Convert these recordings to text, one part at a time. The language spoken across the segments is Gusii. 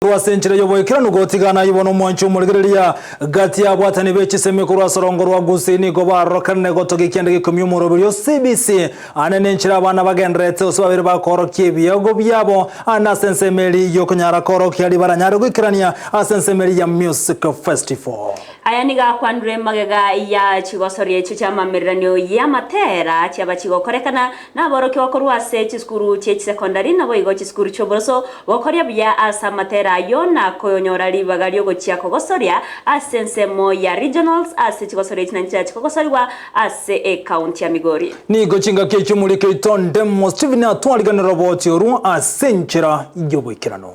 Korwa ase enchera y'oboikeranu gotigana ayio bono omwanchi omorigereria gati y'abwatani be chisemi korwa ase orongo rwa Gusii nigo barorokanire gotogia ekianda gekomia omoroberio o CBC ande nenchera abana bagendererete gose babere bakoorokia ebiago biabo ande ase ensemo eria y'okonyara koorokia aria baranyare goikerania ase ensemo eria ya Music Festival. Aya nigo akwanirwe magega ya chigosoria echio chi'amamereranio y'amatera chiaba chigokorekana Naborokigwa korwa ase chisukuru chie chisekondari naboigo chisukuru chi'oboroso gokoria buya ase amatera ayio na koyonyora ribaga riogochia kogosoria ase ensemo ya regionals ase chigosoria echi nainche chikogosorigwa ase ecounty ya Migori. Nigo chingaki echio omoriki oito Ndemo Stephen atwariganire roboti orwo ase enchera y'oboikeranu.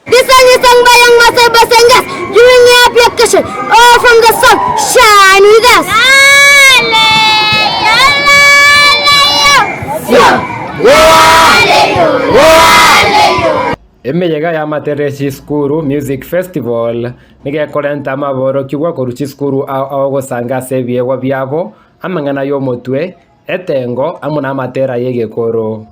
This song is sung by young Maasai Basengers during a happy occasion. All from the song Shine With Us. Emeyega y'amatere Chisukuru Music Festival nigo ekorenta amaborokigwa korwa chisukuru ao ao gosanga ase ebiegwa biabo, amang'ana y'omotwe, Etengo amo namatera y'egekoro.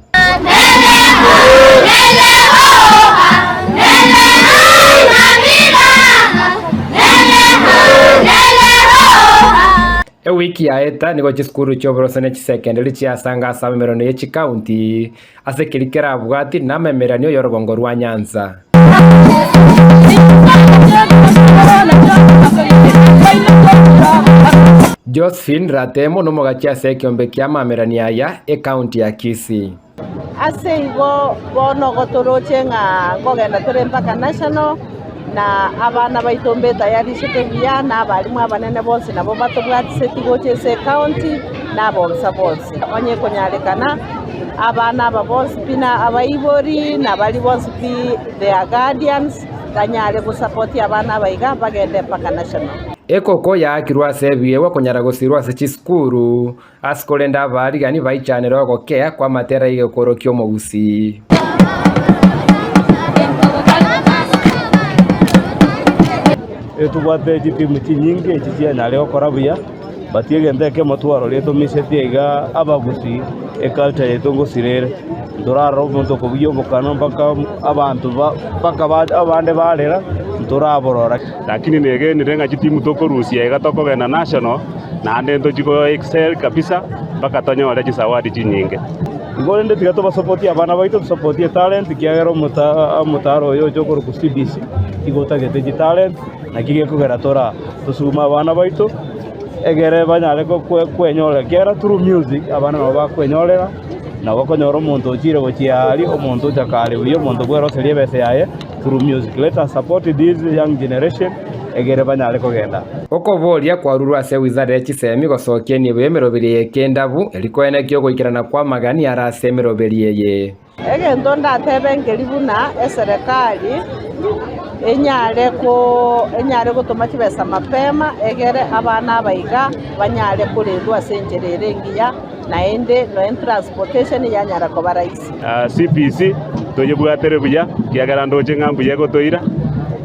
Ewiki yaeta nigo chisukuru chi'oboroso ne chisekenderi chiasanga ase amemerano ye chikaunti ase keria kerabwati namemeranio y'orogongo rwa Nyanza. Josephine Ratemo nomogachi ase ekeombe kia amamerani aya ekaunti ya Kisii. Ase igo bono gotoroche ng'a nkogenda tore mpaka national, na abana baito mbetayarishete buya, na abalimu abanene bonsi nabo batobwatiseti gocha ase ecounty, na abobisa bonsi. Onye ekonyarekana, abana aba bonsi pi na abaibori, na baria bonsi pi their guardians, banyare gosupport abana aba iga bagende mpaka national. Ekoko yaakirwe ase ebiegwa konyara gosirwa ase chisukuru, ase korende abaarigani baichanere ogokea kw'amatera y'egekoro ki'omogusii. Etobwate chitimu chinyinge echi chianyare gokora buya. But egento ekemo twarorire tomisetie iga abagusii eculture yaito ngosira ere, ntorarora omonto okobugia obokano mpaka abanto ba mpaka ba abande barera ntoraborora. Lakini negenire ng'a chitimu tokorusia iga tokogenda national, naende ntochi go excel kabisa mpaka tonyore chisawadi chinyinge. Igo rende tiga tobasopotie abana baito, tosopotie etalent ekiagera omota omotaro oyo oche okorokwa CBC, igo otagete chitalent. Naki gekogera tora tosugume abana baito, egere banyare kwenyorera, ekiagera through music abana nabo bakwenyorera, nabo okonyora omonto ochire gochia aria, omonto ocha kare buya, omonto bweroseria ebesa yaye through music. Let us support this young generation egere banyare kogenda. Okoboria kwarurwe ase wizara ye chisemi gosokia enibo y'emeroberi eye ekendabu, erio koenekia ogoikerana kw'amagani are ase emeroberi eye. Egento ndatebe nkeri buna eserekari enyare ko enyare gotoma chibesa mapema egere abana aba iga banyare korendwa ase enchera ere engiya, naende nonya transportation yanyara koba rahisi. CBC toyebwatere buya, ekiagera ndoche ng'a mbuya egotoira,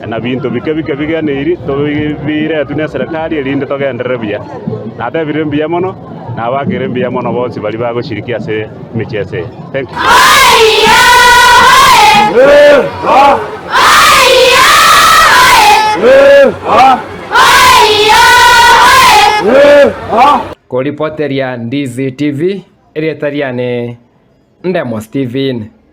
na binto bike bike biganeiri tobiretwe neserekari erinde togenderere buya. Natebire mbuya mono, nabakere mbuya mono bonsi baria bagoshiriki ase emechieso eye. Thank you. Koripoteria Ndizi TV, erieta riane Ndemo Stephen.